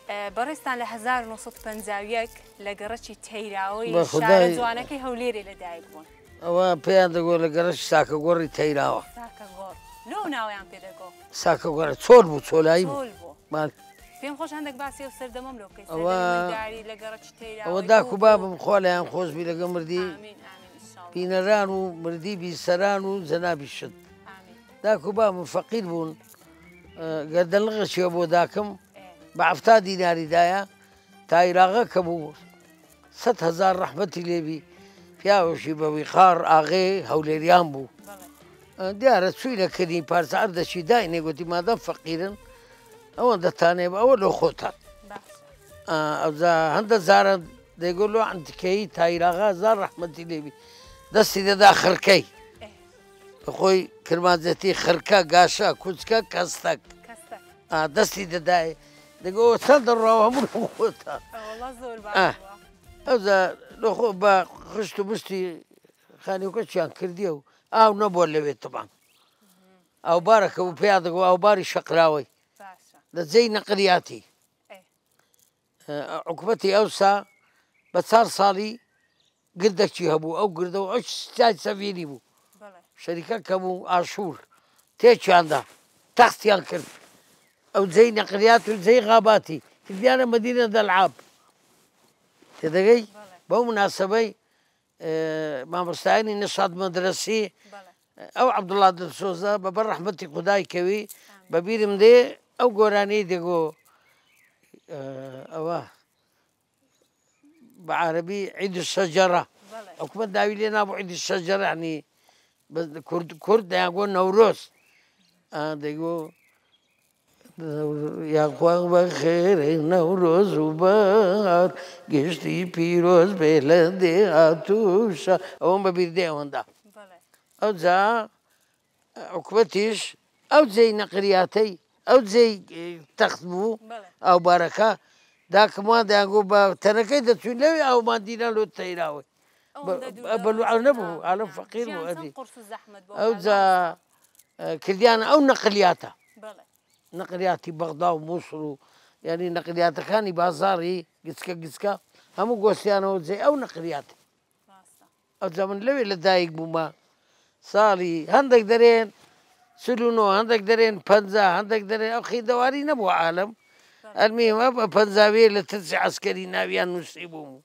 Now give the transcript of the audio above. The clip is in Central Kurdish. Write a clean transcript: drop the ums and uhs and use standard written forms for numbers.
بەڕێزتان لە 1951 لە گەڕەکی تەیراوەی شارە جوانەکەی هەولێرێ لە دایک بوون. ئەوە پێیان دەگۆ لە گەڕەکی ساکەگۆڕی تەیراوە. ساکەگۆڕ لۆ ناویان پێ دەگۆ؟ ساکەگۆڕ چۆل بوو چۆلایی بوو. پێم خۆش هەندێک باسی ئەو سەردەمەم لۆ بکەی لە گەڕەکی تەیراوە. ئەوە داک و بابم خوا لایان خۆش بی لەگە مردی بینەران و مردی بیسەران و جەنابیشت. داک و بابم فەقیر بوون گەردەنلغەچیە بۆ داکم بە 70 دیناری دایە تایراغە کە بوو 100 هەزار ڕەحمەتی لێبی پیاوەشی بە ویقار ئاغێ هەولێریان بوو دیارە چووینە کردی پارچە عەردەکی داینێ گوتی مادەم فەقیرن ئەوەن دەتانێ ئەوە لۆ خۆتان ئەوجا هەندە جارە دەیگۆ لۆ عەنتیکەیی تایراغا زار ڕەحمەتی لێبی دەستی دەدا خرکەی خۆی کرمانجەتی خرکە گاشە کوچکە کەستەک دەستی دەدای دەگۆ چەند دەڕاوە هەموو خۆتە ئەوجا لۆ خۆ بە خشت و مشتی خانیوکەچیان کردیە و ئاو نەبووە لەوێ تەبان ئاوبارەکە بوو پێیان دەگۆ ئاوباری شەقراوەی لە جێی نەقلیاتی حکومەتی ئەوسا بە چار ساڵی گردەکی هەبوو ئەو گردە و ئەو چای سەڤیری بوو شەریکە کە بوو ئاشوور تێکیاندا تەختیان کرد ئەو جێی نەقلیات و جێی غاباتی کردیانە مەدینە دەلعاب تێدەگەی بەو مناسبەی مامۆستایانی نەشاد مەدرەسی ئەو عەبدوڵا دڵسۆزە بە بەر ڕەحمەتی خودای کەوی بە بیرم دێ ئەو گۆرانیەی دەگۆ ئەوە بە عربی عید الشجرە حکومەت ناوی لێ نابوو عید الشجرە ینی کورد کورد دەیانگۆ نەورۆز دەیگۆ یاخوا بەخێرێ نەورۆز و بەهار گشتی پیرۆز بێ لە دێهات و شار ئەوەم بە بیر دێ ئەوەندە ئەوجا حکومەتیش ئەو جێی نەقریاتەی ئەو جێی تەخت بوو ئەو بارەکە داکم وان دەیانگۆ بە تەنەکەی دەچوین لەوێ ئاومان دینا لۆ تەیراوەی بەلوعە نەبوو عالم فەقیر بوو ئەدی ئەوجا کردیانە ئەو نەقلیاتە نەقلیاتی بەغدا و مووسڵ و یعنی نەقلیاتەکانی بازاڕی گچکە گچکە هەموو گۆستیانەوە جێ ئەو نەقلیات ئەوجا من لەوێ لە دایک بوومە ساڵی هەندێک دەرێن 49 هەندێک دەرێن 50 هەندێک دەرێن ئەو خیدەواری نەبوو عالم ئەرمیمە بە پەنجاویە لە ترسی عسکەری ناویان نووسی بووم.